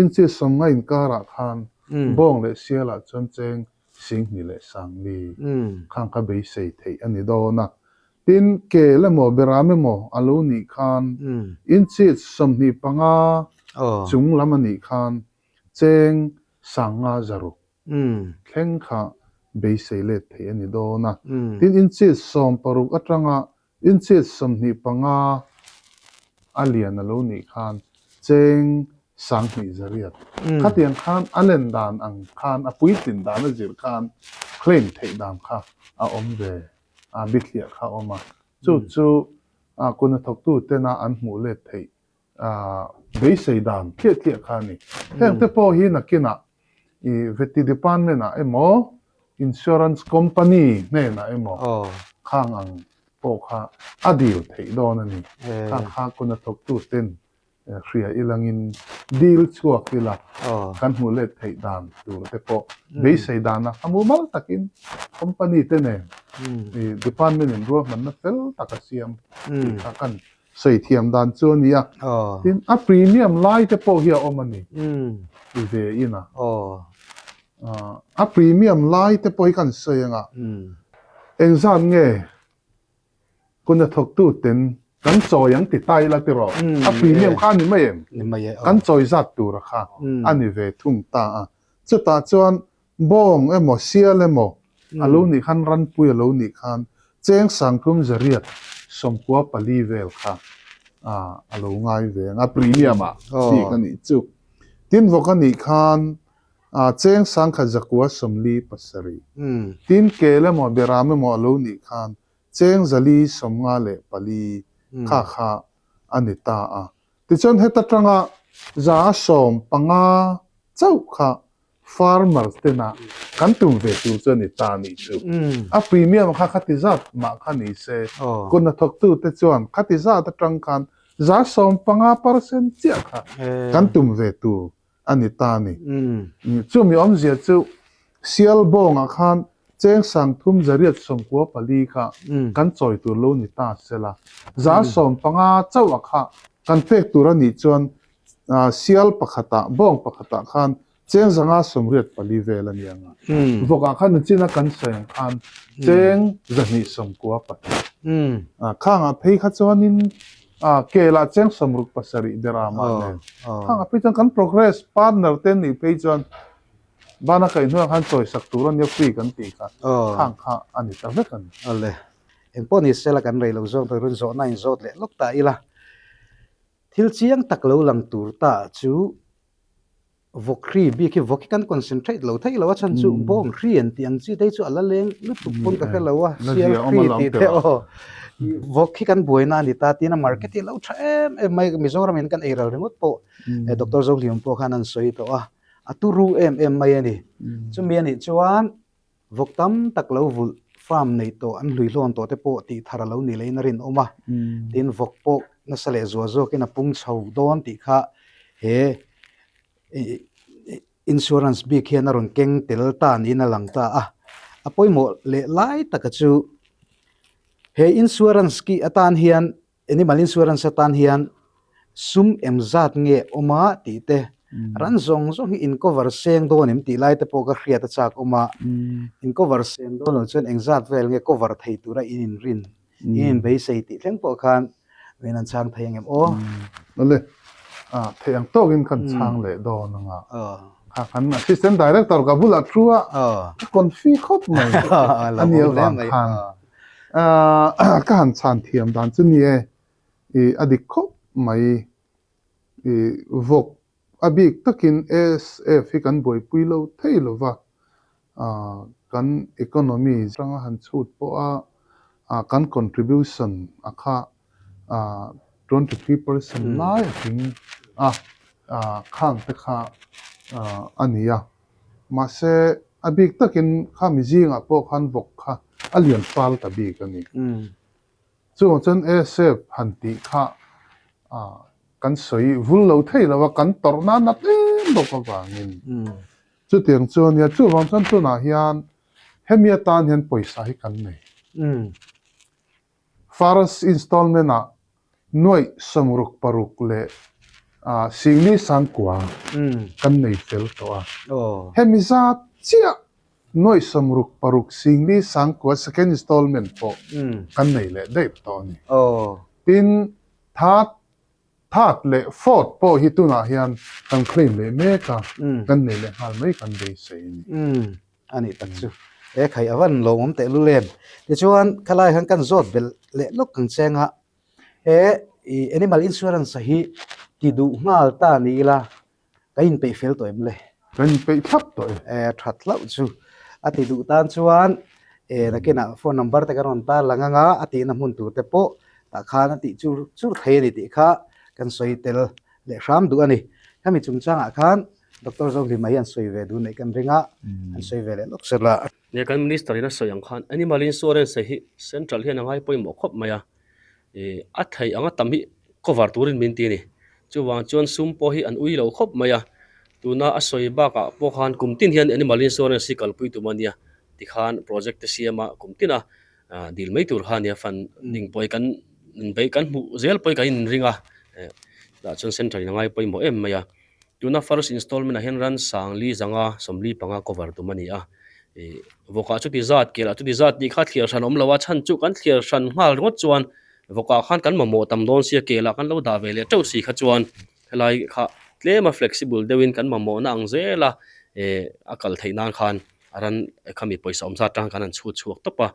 inches 50 inkarah khan bawng leh sialah chuan cheng 20 leh 40 khang kha beisei theih a ni dawn a. Tin, kel emaw beram emaw a lo nih khan inches 25 chung lam a nih khan cheng 500 thleng kha beisei let theih a ni dawn a. Tin, inches 60 atanga Inches 25 a lian a lo nih khan cheng 2800. Khatiang khan a len dan ang khan a puitlin dan a zir khan claim theih dan kha a awm ve a, bithliah kha a awm a. Chu chu kun a thawktu tena an hmuh let theih beisei dan tliah tliah kha a ni. Heng te pawh hi nakinah i Vety Department ah emaw Insurance Company hnenah emaw khang ang pawh kha a dil theih dawn a ni. Khang kha kun a thawktu ten hria ilangin dil chhuak ila kan hmuh let theih dan tur te pawh beisei dana a mumal takin company te nen i department in ruahmanna fel tak a siam tih kha kan Sawi thiam dan chu a ni a. Tin, a premium lai te pawh hi a awm a ni. Ti ve in a. A premium lai te pawh hi kan sawi ang a. Engzat nge kun a thawktu ten kan chawi ang ti ta ila tiraw? A premium kha a ni mai em? Kan chawi zat tura kha a ni ve thung ta a. Chutah chuan Bawng emaw, sial emaw a lo nih khan, ranpui a lo nih khan cheng 3394 vel kha a lo ngai ve ang a, premium ah bik a nih chu. Tin vawk a nih khan cheng 1997. Tin kel emaw, beram emaw a lo nih khan cheng 454 kha kha a ni ta a. Tichuan heta tanga 115 chauh kha Farmers tena kan tum ve tur chu a ni ta nih chu. A premium kha khati zat mah kha ni se, kut hnathawktute chuan khati zat atang khan 15% chiah kha kan tum ve tur a ni ta a ni. Chumi awmzia chu Sial bawngah khan cheng 394 kha kan chawi tur lo ni ta sela, 15% chauh a kha kan pek tur a nih chuan Sial pakhatah, bawng pakhatah khan cheng 584 vel a ni ang a. Vawkah khan nachina kan sawi ang khan cheng 292. Khangah phei kha chuanin kelah cheng 67 ber a mah nen. Khangah phei chuan kan progress partner te nih phei chuan bana kaih hnuaiah khan chawisak tur a nia free kan tih kha khang kha a ni ta vek a ni. Awle, engpawh ni sela kan rei lo zawng turin zawhna inzawt leh lawk ta ila. Thil chiang tak lo lang tur ta chu vawk hri bik hi vawk hi kan concentrate lo theih lo a chhan chu bawng hri an tih ang chi te hi chu a la leng lutuk pawn ka hre lo a sial hri tih te aw vawk hi kan buaina a ni ta tiin a market hi a lo tha em em mai Mizoram in kan ei ral ringawt pawh Doctor Zohliam pawh khan an sawi tawh a a turu em em mai a ni chumi a nih chuan Vawk tam tak lo vulh farm nei tawh an hlui hlawn tawh te pawh tih thar a lo nih leh in a rinawm a, tin vawk pawh nasa leh zual zawkin a pung chho dawn tih kha he insurance bik hian a rawn keng tel ta niin a lang ta a. A pawimawh leh lai taka chu he insurance ki atan hian Animal insurance atan hian sum em zat nge awm a tih te, ran zawng zawng hi in cover seng dawn em tih lai te pawh ka hriat a chak awm a, in cover seng dawn lo chuan eng zat vel nge cover thei tura in inrin, in inbeisei tih thleng pawh khan min an chhang thei ang em aw? Awle, theih ang tawkin kan chhang leh dawn ang a. Kha kan assistant director ka bulah thu a, ka confi khawp mai a nia vang khan. Ka han chhan thiam dan chu ni e, i a dik khawp mai. I vawk a bik takin ASF hi kan buaipui lo thei lo va, kan economy atanga han chhut pawh a kan contribution a kha 23% lai a tling a, khang te kha a ni a. Mahse, a bik takin kha mi zingah pawh khan vawk kha a lian fal ta bik a ni. Chuvang chuan ASF han tih kha kan sawi vul lo thei lo a, kan tawrh nan a tlem bawk avangin. Chutiang chu a nia, chuvang chuan tunah hian hemi atan hian pawisa hi kan nei. First installment ah nuaih 66 leh singli sangkua kan nei fel tawh a. Hemi zat chiah nuaih 66 singli sangkua second installment pawh kan nei leh daih tawh a ni. Tin, third third leh fourth pawh hi tunah hian kan claim leh mek a, kan nei leh nghal mai kan beisei a ni. A nih tak chu. He khai a van lawmawm teh lul em. Tichuan khalai khan kan zawt belh leh lawk ang cheng a, he i animal insurance hi ti duh nghal ta ni ila ka inpeih fel tawh em le? Ka inpeih thlap tawh e. E that hlauh chu. A ti duh tan chuan e nakinah phone number te kan rawn tar lang anga a tihna hmun tur te pawh tah khan a tih chur chur thei a ni tih kha kan sawi tel leh hram duh a ni. Khami chungchangah khan Doctor Zohlima hi an sawi ve duh neih kan ring a, an sawi ve leh lawk sir la. Nia kan Minister in a sawi ang khan Animal Insurance hi Central hian a ngai pawimawh khawp mai a, ih a theih anga tam hi cover turin min ti a ni. Chuvang chuan sum pawh hi an ui lo khawp mai a, tuna a sawi bakah pawh khan kum tin hian Animal Insurance hi kalpui tum a nia tikhan project te siam a kum tin a dil mai tur kha a nia funding pawh hi kan inbeih kan hmuh zel pawh hi kan inring a, tah chuan Central in a ngai pawimawh em mai a. Tuna first installment ah hian ran 40 zanga 45 cover tum a ni a, ih vawkah chuti zat kelah chuti zat tih kha thliar hran awm lo a, chhan chu kan thliar hran nghal ringawt chuan vawkah khan kan mamawh tam dawn sia kelah kan lo dah ve leh teuh si kha chuan helai kha tlema flexible deuhin kan mamawhna ang zel a, ih a kal theih nan khan a ran khami pawisa awm zat atang khan an chhut chhuak tawp a,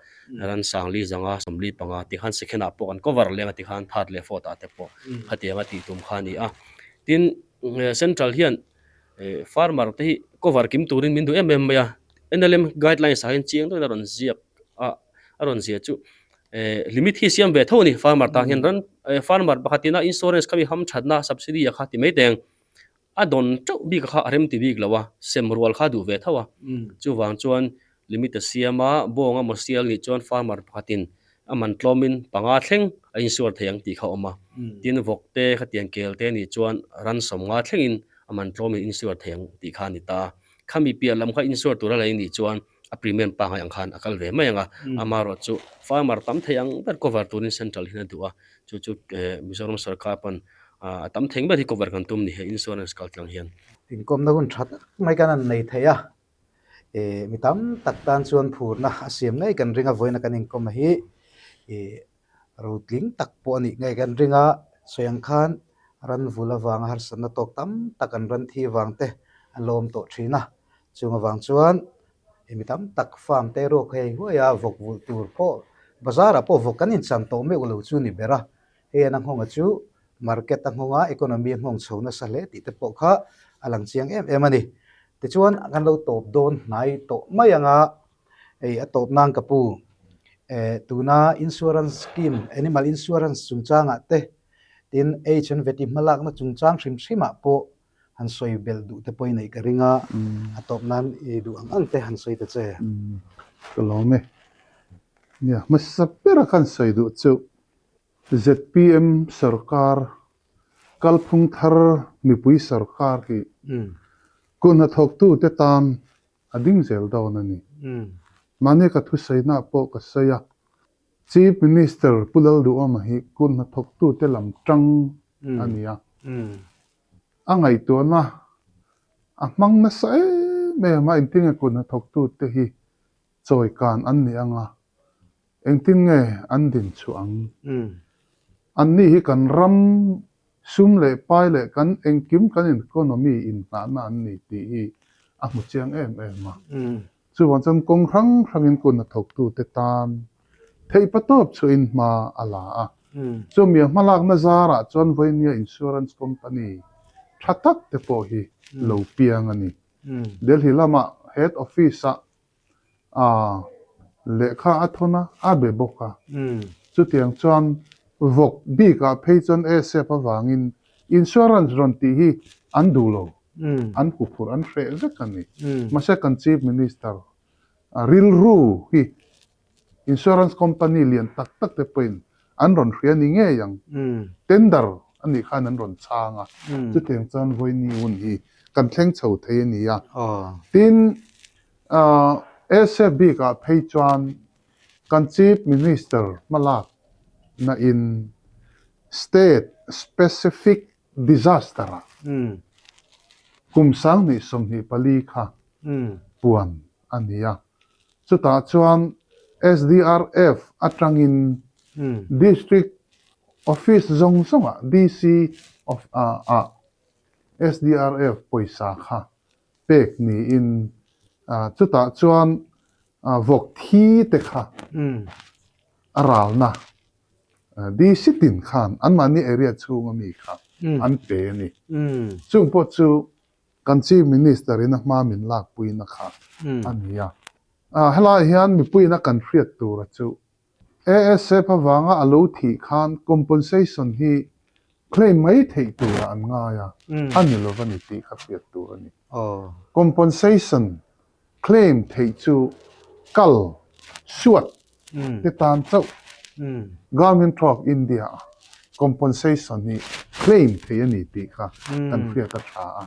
ran 40 zanga 45 tikhan second ah pawh kan cover leng a tikhan third leh fourth ah te pawh khatianga tih tum kha a ni a. Tin, Central hian farmer te hi cover kim turin min duh em em mai a, NLM guidelines ah hian chiang deuhin a rawn ziak a, a rawn ziah chu limit hi siam ve tho a ni farmer tan hian ran farmer pakhatin a insurance kha mi hamthatna subsidy a kha ti mai teng. A dawn teuh bik kha a rem ti bik lo a, sem rual kha a duh ve tho a. Chuvang chuan limit a siam a, bawng a maw sial nih chuan farmer pakhatin a man tlawmin panga thleng a insure thei ang tih kha a awm a. Tin, vawk te khatiang kel te nih chuan ran sawmnga thlengin a man tlawmin insure thei ang tih kha a ni ta. Khami piah lam kha insure tura lei nih chuan a premium pangngai ang khan a kal ve mai ang a, amaherawh chu farmer tam thei ang ber cover turin central hian a duh a, chu chu Mizoram sarkar pawn a tam thei ang ber hi cover kan tum ni he insurance kal tlang hian. Inkawmna hun tha tak mai kan han nei thei a, ih mi tam tak tan chuan phurna a siam ngei kan ring a, vawiina kan inkawm hi ih rotling tak pawh a nih ngei kan ring a, sawi ang khan ran vul avanga harsatna tawk tam tak an ran thi vang te a lawm tawh thin a, chung avang chuan mi tam tak farm te ruak hei huai a vawk vulh tur pawh bazar ah pawh vawk kan inchan tawh meuh lo chu ni ber a, hei an a nghawnga chu market a nghawnga economy a nghawng chho nasa hle tih te pawh kha a lang chiang em em a ni. Tichuan kan lo tawp dawn hnai tawh mai ang a. Hei a tawp nan ka pu, eh tuna insurance scheme animal insurance chungchangah te tin H and Veti hmalakna chungchang hrim hrimah pawh han sawi belh duh te pawhin neih ka ring a, a tawp nan i duh ang ang te han sawi ta che. Ka lawm e. Nia, hmasa bera khan sawi duh chu ZPM sorkar kalphung thar mipui sorkar hi kuhnathawktute tan a ding zel dawn a ni. Mahni ka thusawihnah pawh ka sawi a, Chief Minister Pu Lalduhawma hi kut hnathawktute lam tang a ni a, a ngaihtuahna a hmang nasa em em a, engtin nge kut hnathawktute hi chawikan an nih ang a, engtin nge an din chhuah ang? Anni hi kan ram Sum leh pai leh kan engkim kan economy inhnahna an ni tih hi a hmu chiang em em a. Chuvang chuan kawng hrang hrangin kun a thawktute tan theihpatawp chhuahin hma a la a. Chumi a hmalakna zarah chuan Vawimia Insurance Company tha tak te pawh hi lo piang a ni. Delhi lamah Head Office-ah A lehkha a thawn a, a be bawk a. Chutiang chuan vawk bikah phei chuan ASAP avangin insurance rawn tih hi an duh lo, an huphurh, an hreh vek a ni. Mahse kan Chief Minister rilru hi insurance company lian tak tak te pawhin an rawn hria ni ngei ang. Tender a nih khan an rawn chhang a, chutiang chuan vawiin hun hi kan thleng chho thei a ni a. Tin, ASF bikah phei chuan kan Chief Minister hmalak na in State Specific Disaster ah kum 2024 kha puan a ni a. Chutah chuan SDRF atangin District Office zawng zawngah DC ah SDRF pawisa kha pek niin chutah chuan vawk thi te kha a ralna DC tin khan anmahni area chhunga mi kha an pe a ni. Chung pawh chu kan Chief Minister in a hma min lakpuina kha a ni a. Helaiah hian mipuiin a kan hriat tura chu ASF avanga a lo thih khan compensation hi claim mai theih turah an ngai a, a ni lo va ni tih kha hriat tur a ni. Compensation claim theih chu kal, suat te tan chauh Government of India a compensation hi claim theih a ni tih kha kan hriat a tha a.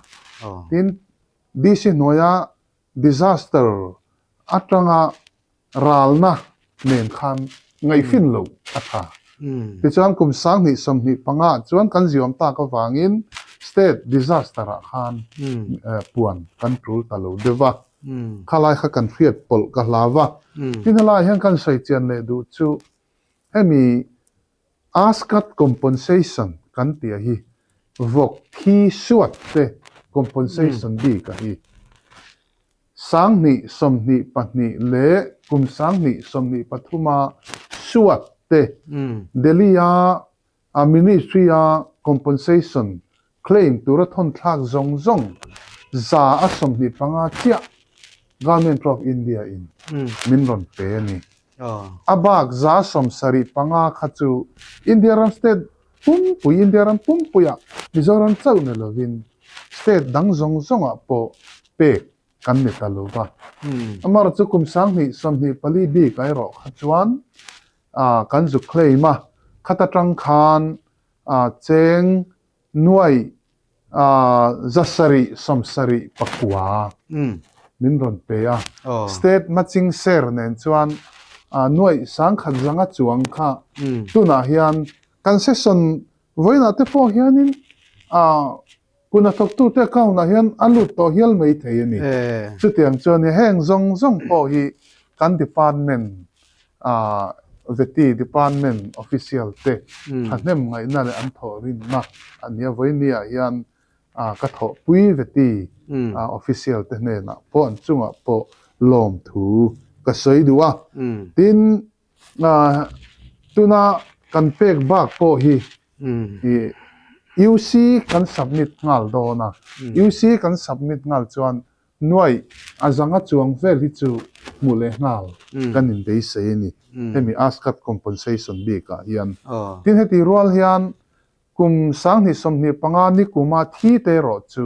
Tin, DC hnuaia disaster atanga ralna nen khan ngaihfin loh a tha. Tichuan kum 2025 ah chuan kan ziawm tak avangin state disaster ah khan puan kan tul ta lo deuh va, khalai kha kan hriat pawlh ka hlau va. Tin helaiah hian kan sawi chian leh duh chu hemi Ascat compensation kan tih a hi vawk thi suat te compensation bik a hi. 2022 leh kum 2023 a suat te Delhi-a a Ministry-a compensation claim tura thawn thlak zawng zawng 25% chiah Government of India in min rawn pe a ni. A bak 75% kha chu India ram state pumpui, India ram pumpuiah Mizoram chauh ni lovin. State dang zawng zawngah pawh pek kan ni ta lo va. Amaherawhchu kum 2024 bik ah erawh kha chuan kan zu claim a, khat atang khan cheng nuai 779 min rawn pe a. State matching share nen chuan nuai 1100 chuang kha tunah hian kan session vawiinah te pawh hianin Kun a thawktute account ah hian a lut tawh hial mai thei a ni. Chutiang chuan heng zawng zawng pawh hi kan department veti department official te thahnem ngaihna leh an thawh rinna a ni a. Vawiini ah hian ka thawhpui veti official te hnenah pawh an chungah pawh lawmthu ka sawi duh a. Tin, Tuna kan pek bak pawh hi UC kan submit nghal dawn a, UC kan submit nghal chuan nuaih a zanga chuang vel hi chu hmuh leh nghal kan inbeisei a ni, hemi Ascat compensation bikah hian. Tin heti rual hian kum 2025 nikuma thi te erawh chu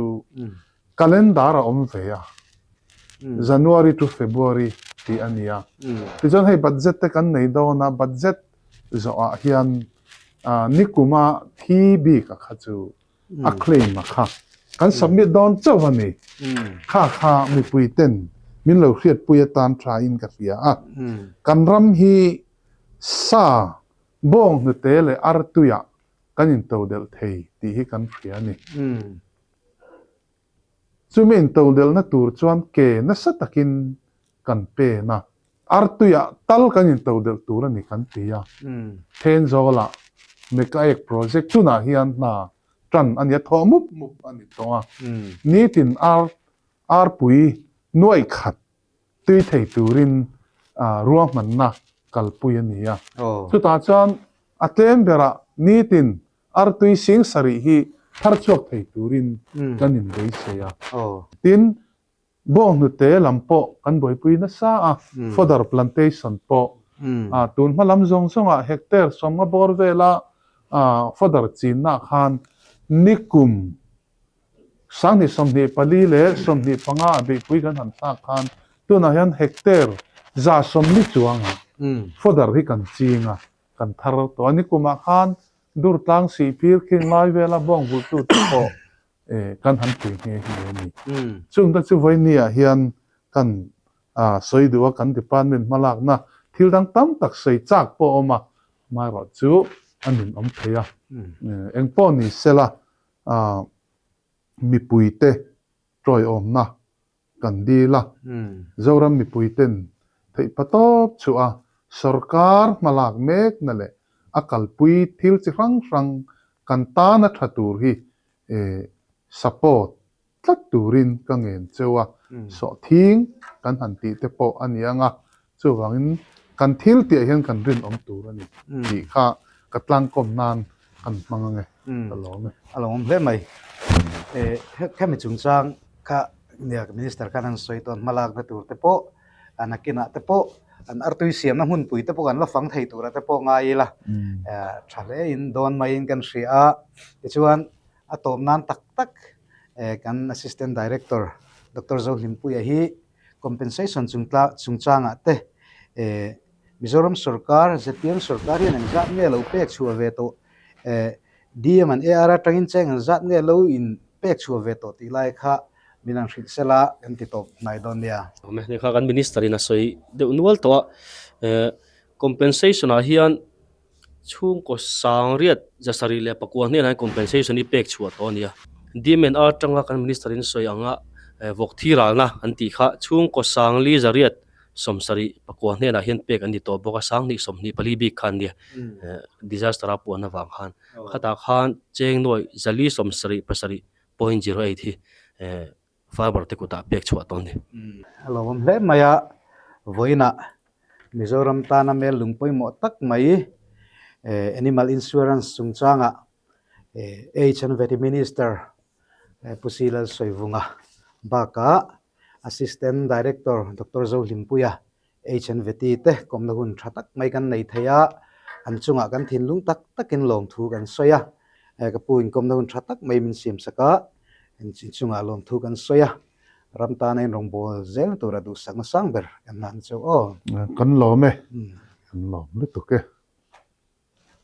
Calendar a awm ve a, January to February tih a ni a. Tichuan hei budget te kan nei dawn a, budget zawhah hian nikuma thi bik a kha chu a claim a kha kan submit dawn chauh a ni. Kha kha mipui ten min lo hriatpui atan tha in ka hria a. Kan ram hi sa bawng hnute leh artuiah kan intodelh thei tih hi kan hria a ni. Chumi intodelhna tur chuan ke nasa takin kan pen a, artuiah tal kan intodelh tur a ni kan ti a. Thenzawlah Mekaek project tunah hian hna tan a ni a, thawh mup mup a ni tawh a. Nitin ar arpui nuaih khat tui thei turin ruahmanna kalpui a ni a. Chutah chuan a tlem berah nitin Artui sing sarih hi thar chhuak thei turin kan inbeisei a. Tin, bawnghnute lam pawh kan buaipui nasa a, fodder plantation pawh tun hma lam zawng zawngah hectare 50 bawr vela fodder chinna khan nikum 2024 leh 25 a beihpui kan han thlak khan tunah hian hectare 140 chuangah fodder hi kan ching a. Kan thar tawh a, nikumah khan Durtlang sihphir khing lai vela bawng vulhtu te pawh kan han pui nghe nghe a ni. Chungte chu vawinia hian kan sawi duh a, kan department hmalakna thil dang tam tak sawi chak pawh a awm a, amaherawh chu a nun awm thei a. Engpawh ni sela mipuite tawiawmna kan dil a, Zoram mipuiten theihpatawp chhuah a sawrkar hmalak mekna leh a kalpui thil chi hrang hrang kan tana tha tur hi support tlat turin ka ngen cheu a, sawhthing kan han tih te pawh a ni ang a, chuvangin kan thil tihah hian kan rinawm tur a ni tih kha ka tlangkawm nan kan hmang ang e, ka lawm e. A lawmawm hle mai. Hemi chungchang kha nia Minister khan an sawi tawn hmalakna tur te pawh a nakinah te pawh an artui siamna hmunpui te pawh kan la fang thei tura te pawh ngai ila tha hle in dawn maiin kan hria a. Tichuan a tawp nan tak tak kan Assistant Director Doctor Zohlimpuia hi compensation chungchangah te Mizoram sorkar, zpm sorkar hian engzat nge lo pek chhuah ve tawh? Eh, DM an AR atangin cheng engzat nge lo in pek chhuah ve tawh tih lai kha min han hrilh sela kan ti tawp hnai dawn nia. Awm e, kha kan Minister in a sawi deuh nual tawh a, eh, compensation ah hian Chhungkaw sangriat 709 hnenah hian compensation hi pek chhuah tawh a ni a. DMNR atanga kan Minister in sawi anga vawk thi ralna an tih kha chhungkaw sangli 879 hnenah hian pek an ni tawh bawk a, 2024 bik kha an nia disaster a puan avang khan. Khatah khan cheng nuai 477 .08 hi Farmer te kutah pek chhuah tawh a ni. A lo awm hle mai a, vawiinah Mizoram tana mel lung pawimawh tak mai Animal Insurance chungchangah Age and Vety Minister Pu Si Lalsawivunga bakah Assistant Director Doctor Zohlimpuia Age and Vety te kawmna hun tha tak mai kan nei thei a, an chungah kan thinlung tak takin lawmthu kan sawi a, ka pu inkawmna hun tha tak mai min siamsak a. Inchungah lawmthu kan sawi a, ram tana in rawngbâwl zel tura duhsakna sang ber kan hlan cheu aw. Kan lawm e, kan lawm lutuk e.